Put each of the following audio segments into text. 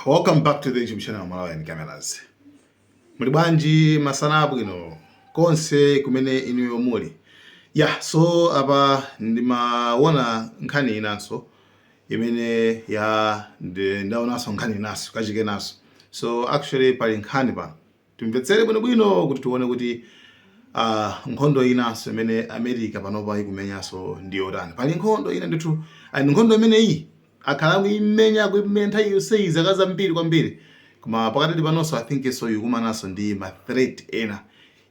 Welcome back to the YouTube channel Malawian Cameras. Muli bwanji masana abwino konse kumene inuyo muli. Yeah, so apa ndimaona nkhani inanso imene ya ndaonanso nkhani inanso kachikenanso. So actually pali nkhani pano. Timvetsere bwinobwino kuti tione kuti nkhondo inanso imene America panopa ikumenyanso ndi yotani. Pali nkhondo ina ndithu, and nkhondo imeneyi akhala akuimenya akuimenya nthawi yonseyi zaka zambiri kwambiri, koma pakatili panonso I think so ikumananso ndi ma threat ena,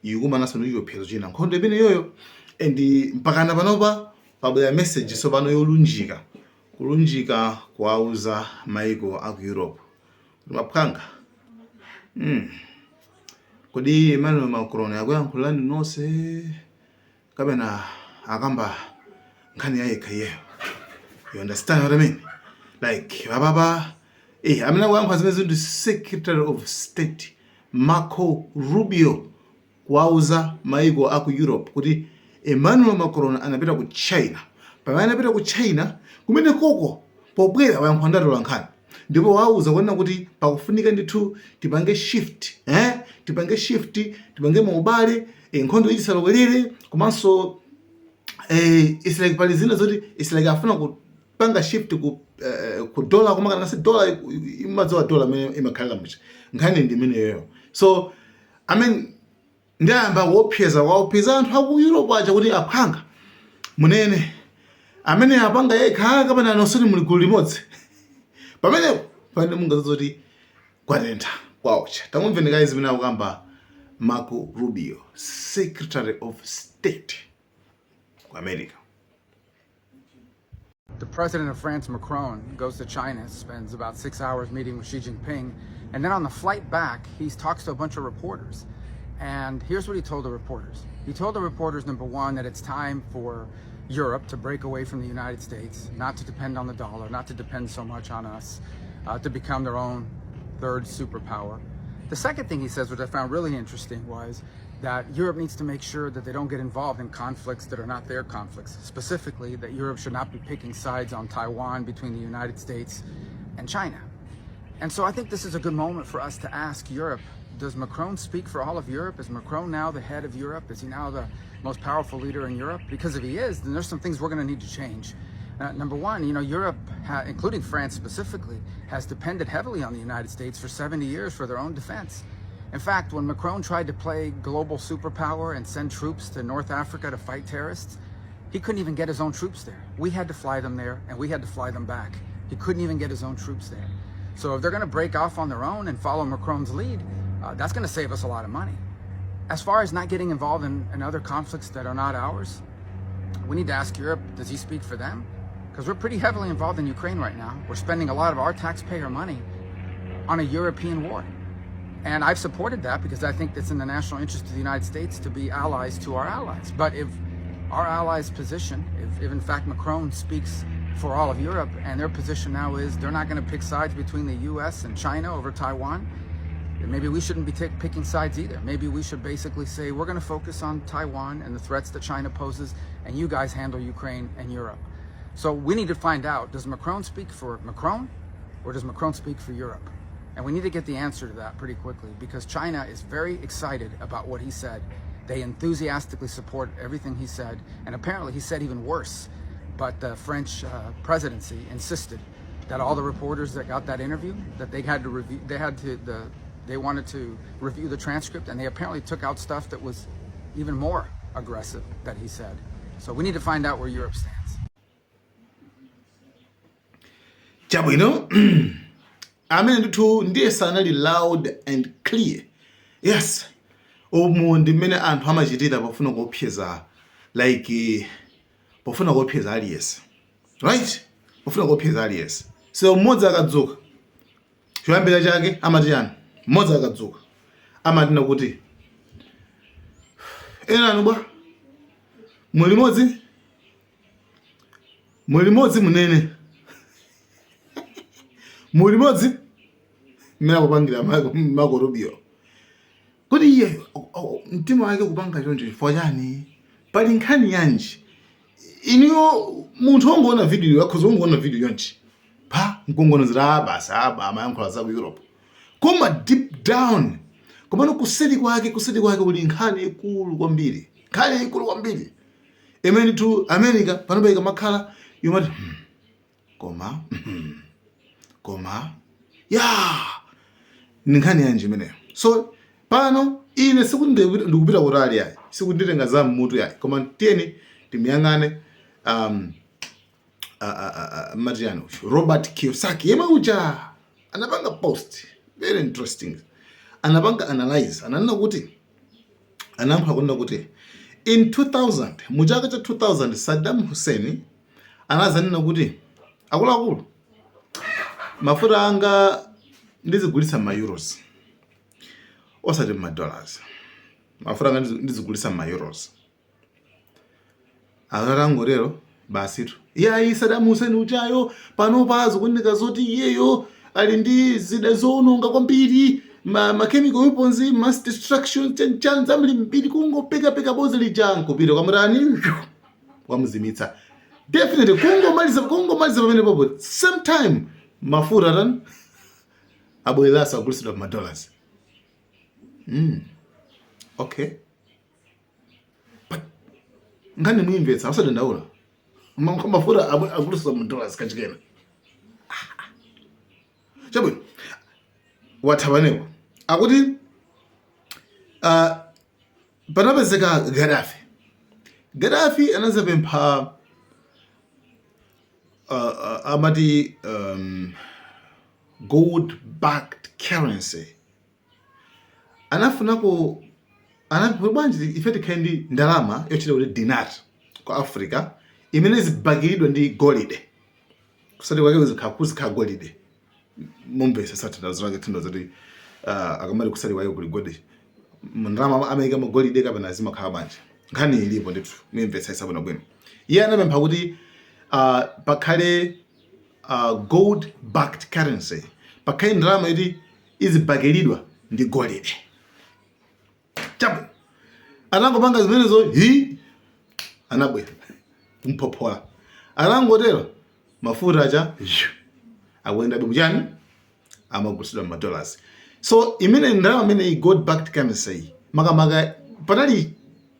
ikumananso ndi chiopsezo china nkhondo imeneyoyo, and mpakana panopa pabwera message tsopano yolunjika kulunjika kuwauza maiko aku Europe kuti maphwanga kodi Emmanuel Macron akuyankhulani nonse kapena akamba nkhani ya yekha iyeyo? You understand what I mean? Like apapa amene akuyankhula zimene ndi Secretary of State Marco Rubio kuwauza maiko aku Europe kuti Emmanuel Macron anapita ku China. Pamene anapita ku China kumene koko pobwera wayankhula ndi atolankhani ndipo wauza kunena kuti pakufunika ndithu tipange shift, tipange shift, tipange maubale, nkhondo itisalowerere komanso it's like pali zina zoti it's like afuna kupanga shift ku dollar koma kana si dollar imadziwa dollar imene imakhalira mucha nkhani ndi imeneyoyo. So I mean ndiyamba kuopseza waopseza anthu aku Europe aja kuti aphwanga munene amene apanga yekha kapena nonseni muli gulu limodzi pamenepo pamene mungazoti kwatentha kwaocha. Tamumveni kaye zimene akukamba Marco Rubio, Secretary of State ku America. The president of France, Macron, goes to China, spends about 6 hours meeting with Xi Jinping, and then on the flight back, he talks to a bunch of reporters. And here's what he told the reporters. He told the reporters, number one, that it's time for Europe to break away from the United States, not to depend on the dollar, not to depend so much on us, to become their own third superpower. The second thing he says, which I found really interesting, was that Europe needs to make sure that they don't get involved in conflicts that are not their conflicts. Specifically, that Europe should not be picking sides on Taiwan between the United States and China. And so I think this is a good moment for us to ask Europe, does Macron speak for all of Europe? Is Macron now the head of Europe? Is he now the most powerful leader in Europe? Because if he is, then there's some things we're going to need to change. Number one, Europe, including France specifically, has depended heavily on the United States for 70 years for their own defense. In fact, when Macron tried to play global superpower and send troops to North Africa to fight terrorists, he couldn't even get his own troops there. We had to fly them there and we had to fly them back. He couldn't even get his own troops there. So if they're going to break off on their own and follow Macron's lead, that's going to save us a lot of money. As far as not getting involved in other conflicts that are not ours, we need to ask Europe, does he speak for them? Because we're pretty heavily involved in Ukraine right now. We're spending a lot of our taxpayer money on a European war. And I've supported that because I think it's in the national interest of the United States to be allies to our allies. But if our allies' position, if in fact Macron speaks for all of Europe and their position now is they're not going to pick sides between the US and China over Taiwan, then maybe we shouldn't be picking sides either. Maybe we should basically say we're going to focus on Taiwan and the threats that China poses, and you guys handle Ukraine and Europe. So we need to find out, does Macron speak for Macron or does Macron speak for Europe? And we need to get the answer to that pretty quickly because China is very excited about what he said. They enthusiastically support everything he said, and apparently he said even worse. But the French presidency insisted that all the reporters that got that interview, that they had to review, they had to, the, they wanted to review the transcript, and they apparently took out stuff that was even more aggressive that he said. So we need to find out where Europe stands. Chabwino, amene ndithu ndiye sanali loud and clear. Yes, umu ndi mmene anthu amachitira pofuna kuopseza, like pofuna kuopseza aliyense, right? Pofuna kuopseza aliyense. So mmodzi akadzuka, choyambira chake amati chani? Mmodzi akadzuka amatina kuti enanu bwa muli limodzi, muli limodzi, munene muli limodzi. Mmene akupangira Marco Rubio, kuti iye mtima wake kupanga choncho chifukwa chani? Pali nkhani yanji? Iniyo munthu wongoona video, akhoza kungoona video yonchi pa Mkungonozera basi aba amayankhula za ku Europe, koma deep down, komano kuseri kwake kuli nkhani ikulu kwambiri, nkhani ikulu kwambiri imene tu America panopa ikamakhala yomati, koma ya ni nkhani yanji imeneyo?" So pano ine sikuti ndikupita kutali yayi, sikuti nditenga za mmutu yayi, koma tiyeni timuyang'ane matiyani uyu Robert Kiyosaki yemwe uja anapanga post very interesting, anapanga analyze, ananena kuti, anayankhula kunena kuti in 2000, mu chaka cha 2000, Saddam Hussein anazanena kuti, "Akuluakulu, mafuta anga ndizigulitsa ma euros osati ma dollars. Mafuta anga ndizigulitsa ma euros." Akatangotero basitu, iyayi, Saddam Hussein uchayo panopa zikuoneka zoti iyeyo ali ndi zida zoononga kwambiri, ma chemical weapons, mass destruction, chanchan zambirimbiri, kungopekapeka boza lija nkupita kwamutani, kwamuzimitsa. Definitely kungomaliza pamene popo, same time mafuta tani abwereraso agulitsidwa ma dollars. Okay, but nkhani muyimvetsa, usadandaula. Mafuta agulitsidwa ma dollars kachikena. Chabwino, wathapanepo akuti panapezeka Gaddafi. Gaddafi anazapempha amati gold backed currency. Anafunako, anapempha, "Bwanji ife tikhale ndi ndalama yochita kuti dinar ku Africa imene zibakiridwa ndi golide, kusati kwake kuzikhala golide?" Mumvesa satandazo lake, tandazo kuti akamati kusati kwake kuli golide, ndalama amayika mu golide kapena zimakhala bwanji? Nkhani ilipo ndithu, muyimvetsa isabwino bwino. Iye anapempha kuti pakhale gold backed currency, pakhale ndalama yoti izibakiridwa ndi golide. Chabwino, anangopanga zimenezo, hi, anabwera kumphophola. Anangotero, mafuta aja akuyenda bwino, amagulitsidwa ma dollars. So imene ndalama imene i gold backed currency, makamaka panali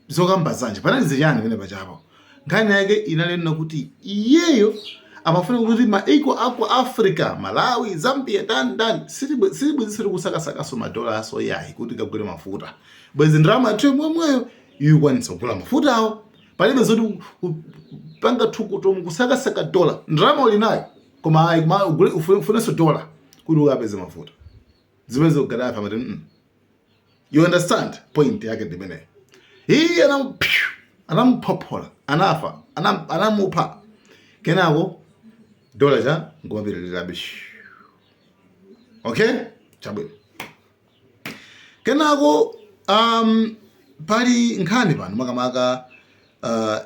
zokamba zanje, panali zichani pene pachapo? Nkhani yake inalena kuti iyeyo amafuna kuti maiko aku Africa, Malawi, Zambia, dani dani, silibwezi sili kusakasakaso madola aso yayi kuti kagule mafuta. Bwezi ndalama yathu yomwemweyo ikwanitsa kugula mafutawo. Palibe zoti kupanga thukuto kusakasaka dola. Ndalama uli nayo, koma ayi, ufunenso dola kuti ukapeze mafuta. Zimene Gaddafi amati, You understand point yake ndimeneyo. Iye anamuphophola, anafa, anamupha. Kenako dola cha nkumapitirirabe. Okay, chabwino. Kenako pali nkhani pano makamaka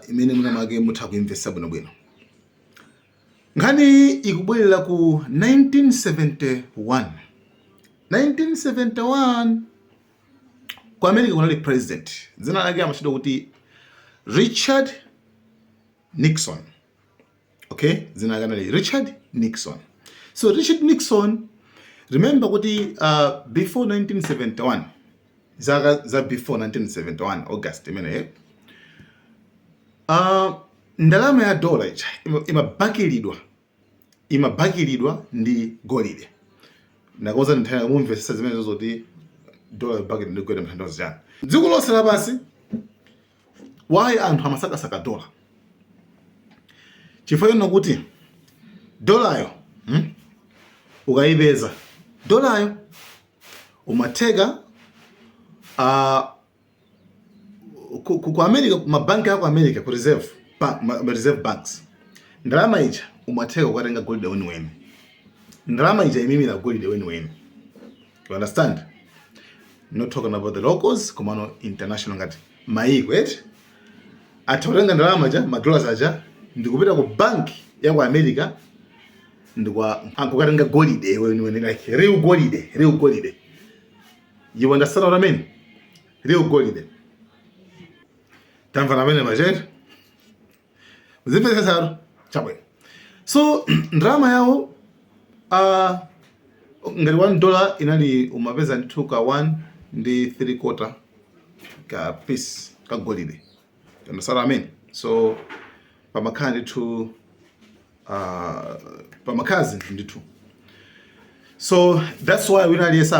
imene mwinamake mutha kuimvetsa bwinobwino. Nkhani ikubwerera ku 1971. 1971 ku America kunali president, dzina lake amatchedwa kuti Richard Nixon. Okay, dzina lake anali Richard Nixon. So Richard Nixon, remember kuti before 1971, zaka za before 1971 August imeneyo, ndalama ya dola ija imabakiridwa ndi golide. Ndakuwuza nthawi, mumvetsetsa zimene zoti dola ibakilidwa ndi golide mthandizo chani. Dziko lonse lapansi, why anthu amasakasaka dola? Chifukwa chonena kuti dolayo, Ukayipeza dolayo, umatheka ku America, mabanki ako America, ku reserve bank, reserve banks, ndalama ija umatheka kukatenga golide weniweni. Ndalama ija imimira golide weniweni. You understand? Not talking about the locals, komano international, ngati maiko eti atha kutenga ndalama ja, madollars aja, ndikupita ku bank ya ku America ndikwa ankukatenga golide weniweni, like real golide, real golide. You understand what I mean? Real golide. Tamva namene machete muzimvetsesaro. Chabwino. So ndalama yawo Ngati $1 inali, umapeza ndithu ka 1 ndi 3 quarter ka piece ka golide, you understand what I mean? So pamakhala ndithu, pamakhala zinthu ndithu. So that's why wina aliyense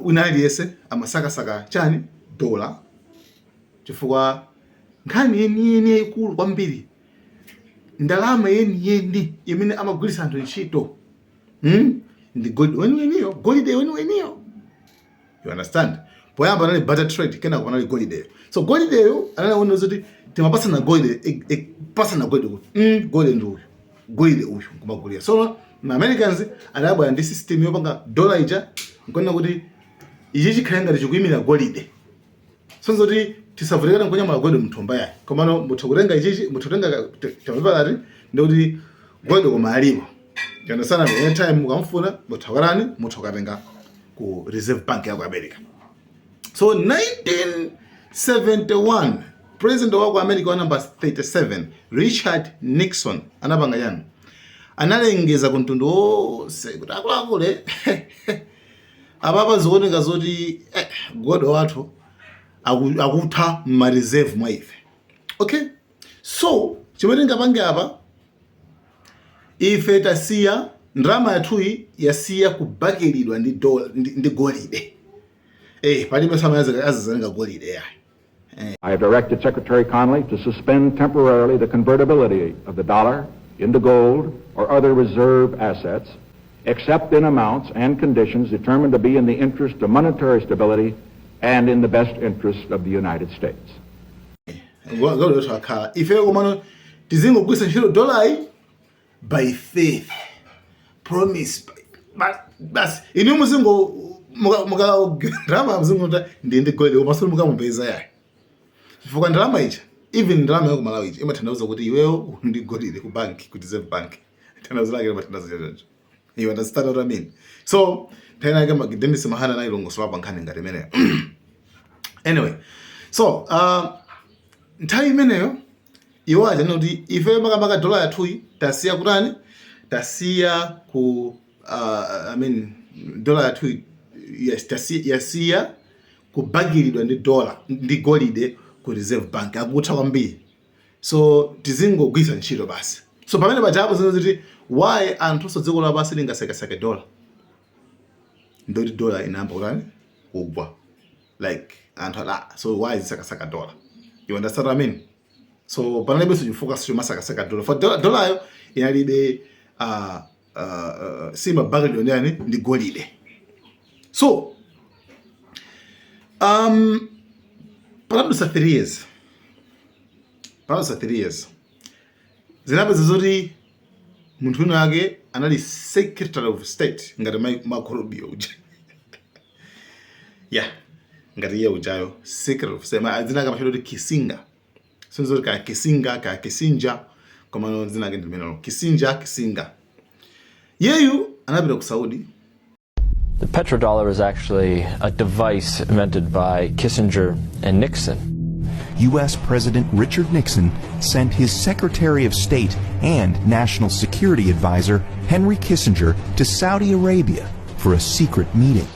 wina aliyense amasakasaka chani? Dola, chifukwa nkhani yeniyeni yayikulu kwambiri, ndalama yeniyeni imene amagwiritsa anthu ntchito, Ndi gold weniweniyo, golide weniweniyo, you understand? Poyamba anali barter trade, kenako panali golideyo. So golideyo anali zoti timapasana golide, pasana golide kuti golide ndi uyu, golide uyu nkumagulira. So ma Americans anabwera ndi system yopanga dola ija, nkuona kuti ichi chikhale ngati chikuyimira golide. So zoti tisavutikane nkunyamula golide mthumba yayi, komano mutha kutenga ichichi, mutha kutenga chamapalati, ndikuti golide koma alipo, you understand? Anytime mukamfuna, mutha kukarani, mutha kukatenga ku Reserve Bank ya ku America. So 1971, president wa ku America wa number 37, Richard Nixon, anapanga chani? Analengeza ku mtundu wonse kuti akuluakulu, apapa zikuoneka zoti golide wathu akutha mma reserve mwa ife. Okay, so chimene tingapange apa, ife tasiya ndalama yathuyi yasiya kubakiridwa ndi dola, ndi golide. Palibe samayazi azizalenga golide yayi. I have directed Secretary Connolly to suspend temporarily the convertibility of the dollar into gold or other reserve assets, except in amounts and conditions determined to be in the interest of monetary stability and in the best interest of the United States. Golide wathu akhala ife, komano tizingogwiritsa ntchito dolayi by faith promise. Basi, inu muzingo muka ndalama muzingo ndi golide, koma suli mukamupeza yayi, chifukwa ndalama ija, even ndalama yaku Malawi ija, imatanthauza kuti iweyo ndi golide ku bank, ku Reserve Bank. Tanthauzo lake limatanthauza choncho, you understand what I mean? So nthawi yake Dennis Mahana anayilongosola pa nkhani ngati imeneyo. Anyway, so nthawi imeneyo iwo aja kuti ife makamaka dola yathuyi tasiya kutani? Tasiya ku I mean, dola yathuyi, yes, yasiya kubakiridwa ndi dola, ndi golide ku Reserve Bank, akutha kwambiri, so tizingogwiritsa ntchito basi. So pamene pajapo zino ziti why anthu so dziko lapansi lingasakasake dola, ndoti dola inayamba kutani? Kugwa. Like anthu ala, so why zisakasaka dola? You understand what I mean? So panalibenso chifukwa chomasakasaka dola, for dolayo inalibe simabakiridwa ndi yani? Ndi golide. So panadutsa 3 years, panadutsa 3 years, zinapeza zoti munthu wina wake anali Secretary of State ngati Marco Rubio uja, yeah, ngati iye ujayo Secretary of State, dzina ake amachedwa kuti Kissinger. Sinzoti ka Kissinger, ka Kissinger, koma dzina ake ndi limenelo, Kissinger, Kissinger. Yeyu anapita ku Saudi. The petrodollar is actually a device invented by Kissinger and Nixon. U.S. President Richard Nixon sent his Secretary of State and National Security Advisor, Henry Kissinger, to Saudi Arabia for a secret meeting.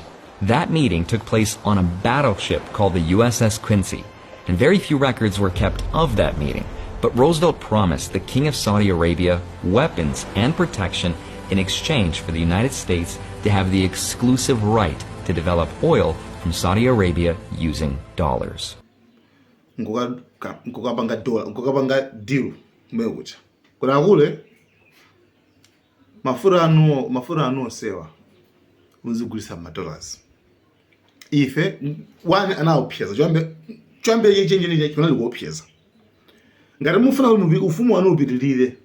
That meeting took place on a battleship called the USS Quincy, and very few records were kept of that meeting. But Roosevelt promised the King of Saudi Arabia weapons and protection in exchange for the United States to have the exclusive right to develop oil from Saudi Arabia using dollars. Nkukapanga dola, nkukapanga deal kumene kucha kuti akule mafuta anuwo, mafuta anu onsewa muzigulisa ma dollars. Ife one anaopseza choyambe, choyambe chenjeni chinali kuopseza: ngati mufuna kuti ufumu wanu upitirire,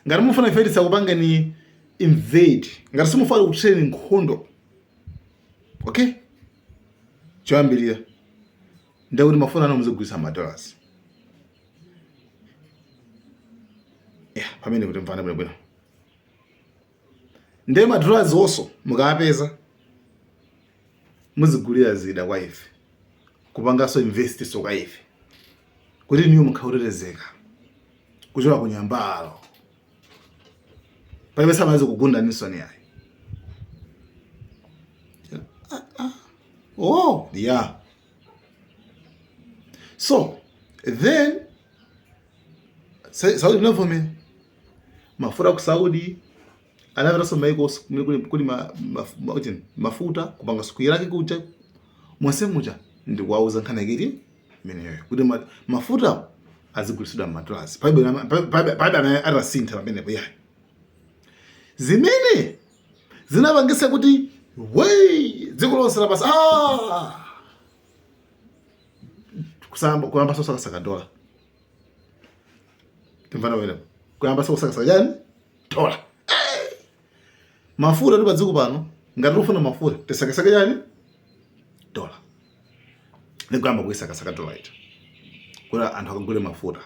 ngati mufuna ife tisakupangeni invade, ngati simufuna kuthireni nkhondo, okay, choyambirira ndekuti mafuta anu muzigulisa ma dollars. Yeah, pamene kuti mvana bwinobwino, ndiye ma dollars onso mukapeza muzigulira zida kwa ife, kupanganso invest so kwa ife, kuti niyo mukhautetezeka kuchoka ku nyambalo. Palibe samazi kugunda nisoni yayi. Oh, yeah. So then Saudi inavomera mafuta ku Saudi, anapitanso maiko kumene kuli mafuta kupanga ku Iraq kuja monse muja ndikuwauza nkhani yakiti imeneyo kuti mafuta azigulitsidwa m'madollars. Palibe amene atasintha pamenepo yayi, zimene zinapangisa kuti wei dziko lonse lapansi kusamba kuyamba kusakasaka dola. Timvana pamenepo? Kuyamba kusakasaka chani? Dola. Mafuta ndi padziko pano, ngati tikufuna mafuta tisakasake chani? Dola. Ndikuyamba kuisakasaka dola ija kuti anthu akagule mafuta.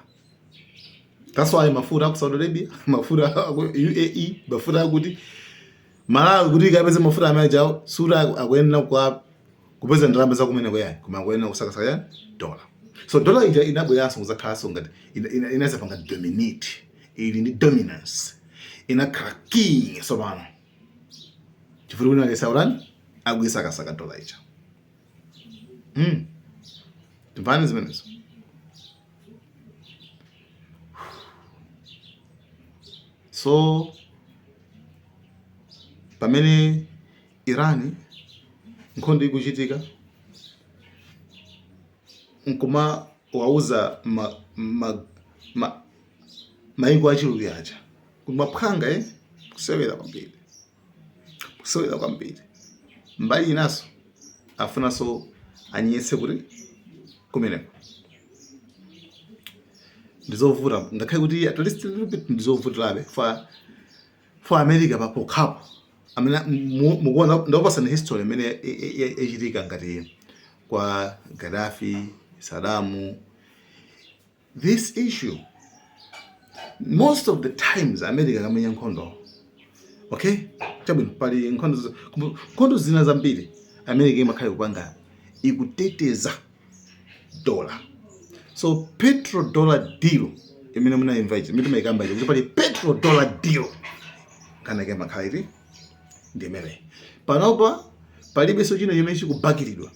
That's why mafuta aku Saudi Arabia, mafuta aku UAE, mafuta akuti Malawi kuti ikapeze mafuta amene ajawo suti akuyenera kwa kupeza ndalama zakumeneko yayi, koma akuyenera kusakasaka yani? Dola. So dola ija inabweranso kuzakhalanso ngati inazapanga dominate, ili ndi dominance, inakhala king tsopano chifukwa kuti aliyense akutani? Akuisakasaka dola ija. Timvani zimenezo. So pamene Iran nkhondo ikuchitika nkuma wauza maiko achiluya aja kuti maphwanga kusewera kwambiri, kusewera kwambiri. Mbali inaso afunanso anyetse kuti kumeneko ndizovuta, ngakhale kuti at least a little bit ndizovutirabe for America pa pokhapo amene mukuona. Ndakupasani history imene ichitika ngati kwa Gaddafi, Saddam. This issue, most of the times America akamenya nkhondo, okay, chabwino, pali nkhondo nkhondo zina zambiri America imakhala ikupanga ikuteteza dollar. So petrodollar deal imene munayimva iji, imene timayikamba iji kuti pali petrodollar deal, kana ke makhala iti ndi imene panopa palibenso china chimene chikubakiridwa,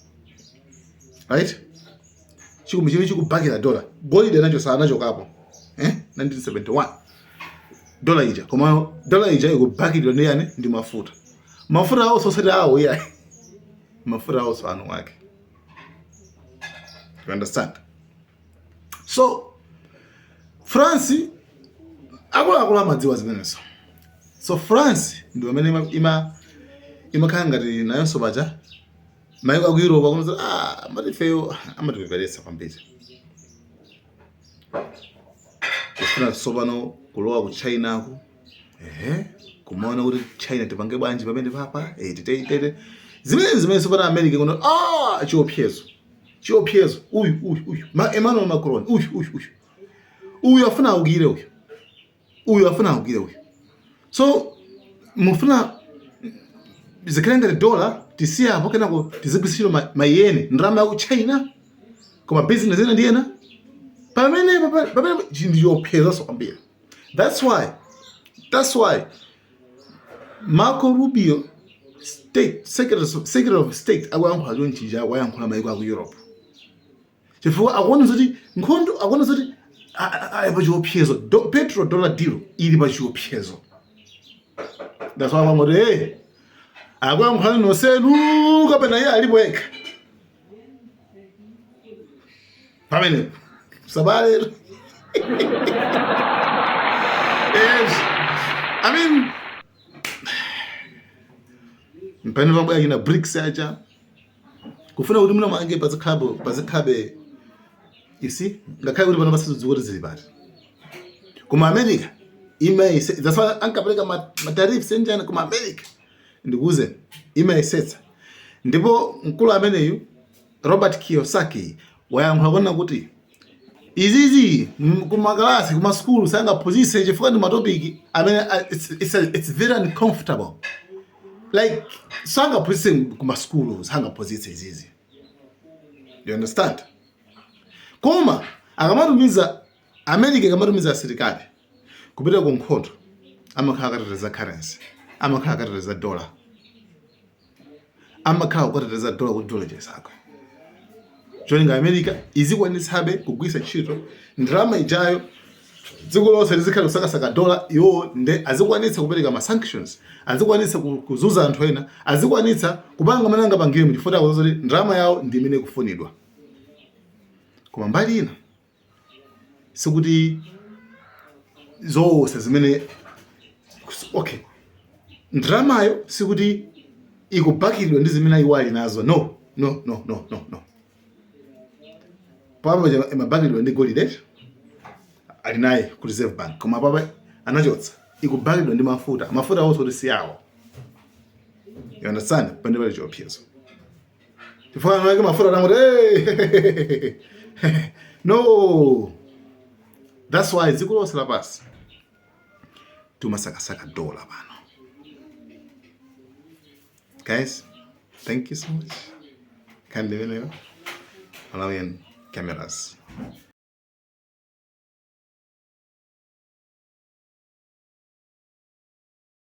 right? Chikumi chimene chikubakira dollar, golide nacho sanachokapo, 1971 dollar ija, koma dollar ija ikubakiridwa ndi yani? Ndi mafuta. Mafuta awo osati awo iyayi, mafuta awo anu ake. You understand? So France akuluakulu amadziwa zimenezo. So France ndi pamene imakhala ngati nayonso paja maiko aku Europe akuti amati ifeyo amatipeperetsa kwambiri, kufuna tsopano kulowa ku China ku kumaona kuti China tipange bwanji pamene papa tite zimene tsopano America kuno chiopsezo, chiopsezo, uyu uyu uyu Emmanuel Macron uyu uyu uyu uyu afuna aukire uyu uyu afuna aukire uyu. So mufuna zikhale ngati dola tisiye apo, kenako tizigwiritsa mayeni, ndalama ya ku China, koma business ena ndi ena pamene pamene ndi chiopsezo kwambiri. That's why Marco Rubio, state secretary of state, akuyankhula chonchija, akuyankhula maiko aku Europe chifukwa akuona zoti nkhondo, akuona zoti ali pa chiopsezo. Petro dollar deal ili pa chiopsezo. That's why amangoti hey, akuyankhula nonsenu kapena iye alipo yekha pamenepo sabale. Yes. I mean, mpene pabwera china BRICS aja kufuna kuti muna mange pazikhabe, you see, ngakhale kuti pano pasidziwa kuti zili pati, koma America imayese. That's why ankapereka ma tariffs enjani, koma America, ndikuuze, imayesetsa. Ndipo mkulu ameneyu Robert Kiyosaki wayankhula kuona kuti izizi kumakalasi, kumasukulu sangaphunzitse chifukwa ndi matopic amene it's very uncomfortable, like sangaphunzitse kumasukulu, sangaphunzitse izizi, you understand? Koma akamatumiza, America ikamatumiza asilikali kupita ku nkhondo Amakhala akateteza currency, amakhala akateteza dollar, amakhala kukateteza dollar kuti dollar chisakwe. Cholinga America izikwanitsabe kugwiritsa ntchito ndalama ijayo, dziko lonse lizikhala kusakasaka dola, iwo nde azikwanitsa kupereka ma sanctions, azikwanitsa kuzuza anthu ena, azikwanitsa kupanga amene angapangire, muchifukwa akuti ndalama yawo ndi imene ikufunidwa. Koma mbali ina, sikuti zonse zimene, okay, ndalamayo sikuti ikubakiridwa ndi zimene iwo ali nazo. No, no, no, no, no, no. Papa imabakiridwa ndi golide ali naye ku Reserve Bank, koma papa anachotsa, ikubakiridwa ndi mafuta, mafuta awonso kuti si awo. You understand? Pande pali chiopsezo, chifukwa ake mafuta anangoti, "Hey, no." That's why dziko lonse lapansi timasakasaka dola pano. Guys, thank you so much. Kandi imeneyo Malawian Cameras.